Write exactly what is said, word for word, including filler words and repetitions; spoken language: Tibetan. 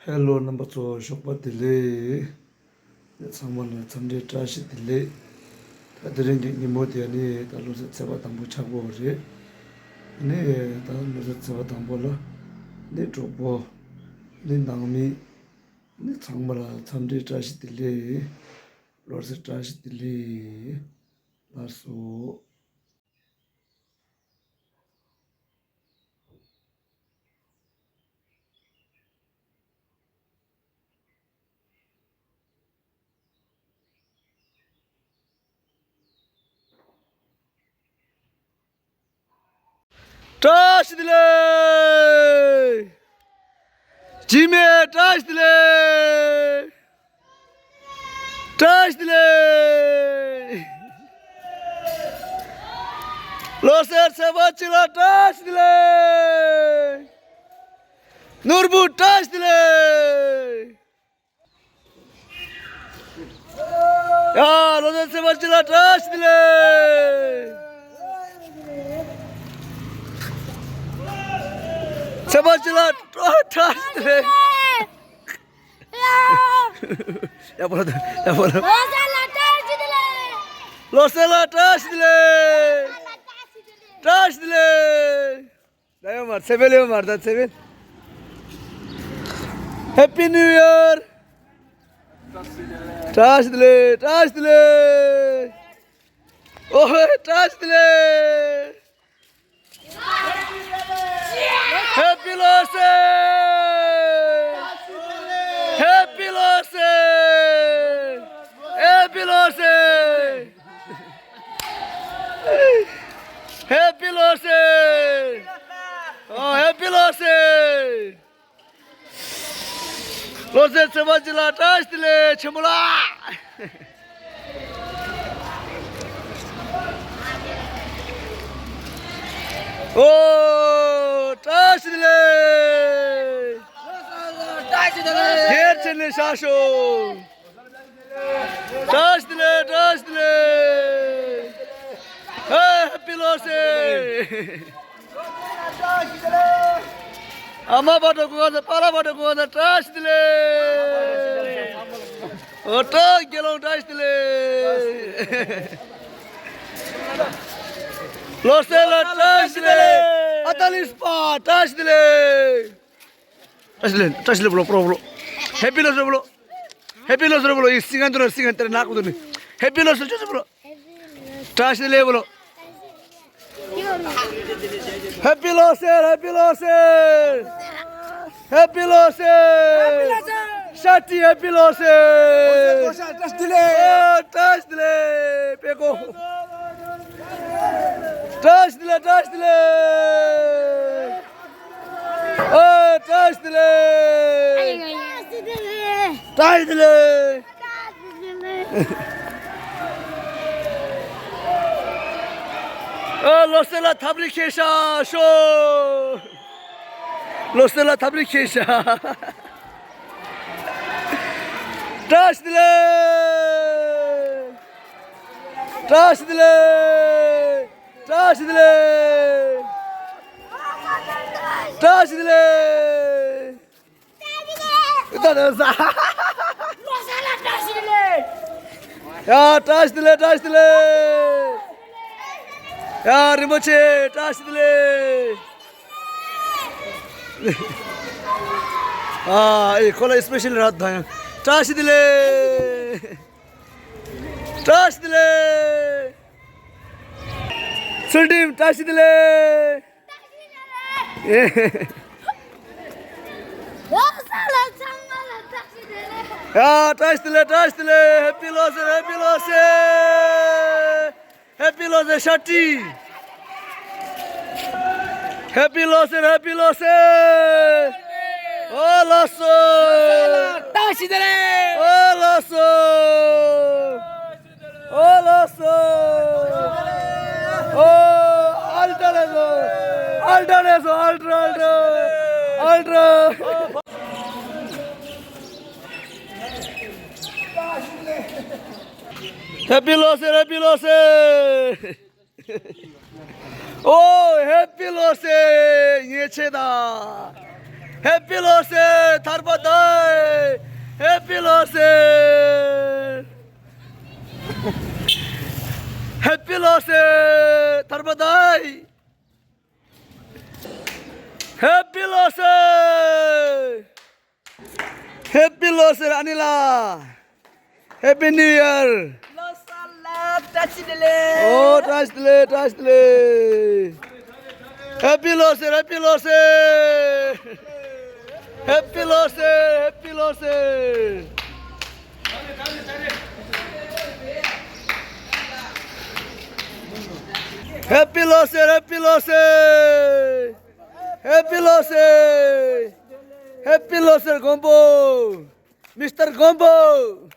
ཧེ་ལོ། རྣམ་པ་ཚོ་ཞོགས་པ་བདེ་ལེགས། ཚང་མ་ལ་འཚམས་འདྲི་བཀྲ་ཤིས་བདེ་ལེགས། ད་དེ་རིང་གི་ཉིན་མོ་དེ་ནི་ད་ལོ་གསར་ཚེས་པ་དང་པོ་ཆགས་པ་རེད། ནི་ད་ལོ་གསར་ཚེས་པ་དང་པོ་ལ་ནི་གྲོགས་པོ་ནི་ནང་མི་ནི་ཚང་མ་ལ་འཚམས་འདྲི་བཀྲ་ཤིས་བདེ་ལེགས། ལོ་གསར་བཀྲ་ཤིས་བདེ་ལེགས། ལགས་སོ། བཀྲ་ཤིས་བདེ་ལེགས། འཇིགས་མེད་བཀྲ་ཤིས་བདེ་ལེགས། བཀྲ་ཤིས་བདེ་ལེགས། ལོ་གསར་ཚེས་པ་གཅིག་ལ་བཀྲ་ཤིས་བདེ་ལེགས། ནོར་བུ་བཀྲ་ཤིས་བདེ་ལེགས། ཡ། ལོ་གསར་ཚེས་པ་གཅིག་ལ་བཀྲ་ཤིས་བདེ་ལེགས། ཚེས་པ་གཅིག་ལ་བཀྲ་ཤིས་བདེ་ལེགས། ཡ། ཡ་པོ་ལ། ཡ་པོ་ལ། ལོ་གསར་ལ་བཀྲ་ཤིས་བདེ་ལེགས། ལོ་གསར་ལ་བཀྲ་ཤིས་བདེ་ལེགས། བཀྲ་ཤིས་བདེ་ལེགས། ད་ཡོད་མ་རེད། ཚེ་འཕེལ་ཡོད་མ་རེད། ད་ཚེ་འཕེལ། Happy New Year. བཀྲ་ཤིས་བདེ་ལེགས། བཀྲ་ཤིས་བདེ་ལེགས། ཨོ་ཧོ། བཀྲ་ཤིས་བདེ་ལེགས། Happy ལོ་གསར། Happy ལོ་གསར། Happy ལོ་གསར། Happy ལོ་གསར། ཨོ། Happy ལོ་གསར། ལོ་གསར་ཚེས་པ་གཅིག་ལ་བཀྲ་ཤིས་བདེ་ལེགས། ཆེན་པོ་ལགས། ཨོ། བཀྲ་ཤིས་བདེ་ལེགས། བཀྲ་ཤིས་བདེ་ལེགས། ཡར་ཆེན་ལས་ཤར་ཤོག་བཀྲ་ཤིས་བདེ་ལེགས། བཀྲ་ཤིས་བདེ་ལེགས། ཧེ། Happy ལོ་གསར། ཨ་མ་བར་དུ་དགོངས་དག། པཱ་ལགས་བར་དུ་དགོངས་དག། བཀྲ་ཤིས་བདེ་ལེགས། ཨོ། སྟག་རྒྱལ་ལོ། བཀྲ་ཤིས་བདེ་ལེགས། ལོ་གསར་ལ་བཀྲ་ཤིས་བདེ་ལེགས། ཨ་ཏ་ལི་སྤ། བཀྲ་ཤིས་བདེ་ལེགས། བཀྲ་ཤིས་བདེ་ལེགས། བཀྲ་ཤིས་བདེ་ལེགས་པོ་ལོ། པོ་ལོ། Happy ལོ་གསར་པོ་ལོ། Happy ལོ་གསར་པོ་ལོ། ཡི་སི་ང་དུ་ན་སི་ང་དེར་ནག་པོ་དུ་ནི། Happy ལོ་གསར་ཅོ་གསར་པོ་ལོ། བཀྲ་ཤིས་བདེ་ལེགས་པོ་ལོ། Happy ལོ་གསར། Happy ལོ་གསར། Happy ལོ་གསར། ཤ་ཏི། Happy ལོ་གསར། བཀྲ་ཤིས་བདེ་ལེགས། ཨོ། བཀྲ་ཤིས་བདེ་ལེགས། པེ་ཀོ། བཀྲ་ཤིས་བདེ་ལེགས། བཀྲ་ཤིས་བདེ་ལེགས། ཨོ། བཀྲ་ཤིས་བདེ་ལེགས། བཀྲ་ཤིས་བདེ་ལེགས། ཨོ། ལོ་གསར་ལ་ཐབ་རི་ཁྱེར་ཤག་ཤོག་ལོ་གསར་ལ་ཐབ་རི་ཁྱེར་ཤག་བཀྲ་ཤིས་བདེ་ལེགས། བཀྲ་ཤིས་བདེ་ལེགས། བཀྲ་ཤིས་བདེ་ལེགས། བཀྲ་ཤིས་བདེ་ལེགས། ད་ད་ས། ལོ་གསར་ལ་བཀྲ་ཤིས་བདེ་ལེགས། ཡ། བཀྲ་ཤིས་བདེ་ལེགས། བཀྲ་ཤིས་བདེ་ལེགས། ཡ། རིན་པོ་ཆེ། བཀྲ་ཤིས་བདེ་ལེགས། ཨ། ཨེ། ཁོ་ལ་སི་པེ་ཤལ་ར་ད་ཡང་བཀྲ་ཤིས་བདེ་ལེགས། བཀྲ་ཤིས་བདེ་ལེགས། ཚུལ་ཁྲིམས། བཀྲ་ཤིས་བདེ་ལེགས། ལོ་གསར་ལ་ཚང་མ་ལ་བཀྲ་ཤིས་བདེ་ལེགས། ཡ། བཀྲ་ཤིས་བདེ་ལེགས། བཀྲ་ཤིས་བདེ་ལེགས། ཧེ་པི་ལོ་གསར། ཧེ་པི་ལོ་གསར། ཧེ་པི་ལོ་གསར། ཤ་ཏི། ཧེ་པི་ལོ་གསར། ཧེ་པི་ལོ་གསར། ཨོ་ལགས་སོ། བཀྲ་ཤིས་བདེ་ལེགས། ཨོ་ལགས་སོ། ཨོ་ལགས་སོ། ཨོ། ཨལ་ཏྲ་ལེ་སོ། ཨལ་ཏྲ་ལེ་སོ། ཨལ་ཏྲ། ཨལ་ཏྲ། ཨལ་ཏྲ། ཧེ་པི་ལོ་གསར། ཧེ་པི་ལོ་གསར། ཨོ། ཧེ་པི་ལོ་གསར། ཉེ་ཆད་དང་། ཧེ་པི་ལོ་གསར། ཐར་པ་དང་། Happy Losar! Happy Losar, Anila! Happy New Year! Losar la, tachi dele! Oh, tachi dele, tachi dele! Happy Losar, Happy Losar! Happy Losar, Happy Losar! Happy Losar, Happy Losar! Happy Losar! Happy Losar, Gombo! Mister Gombo!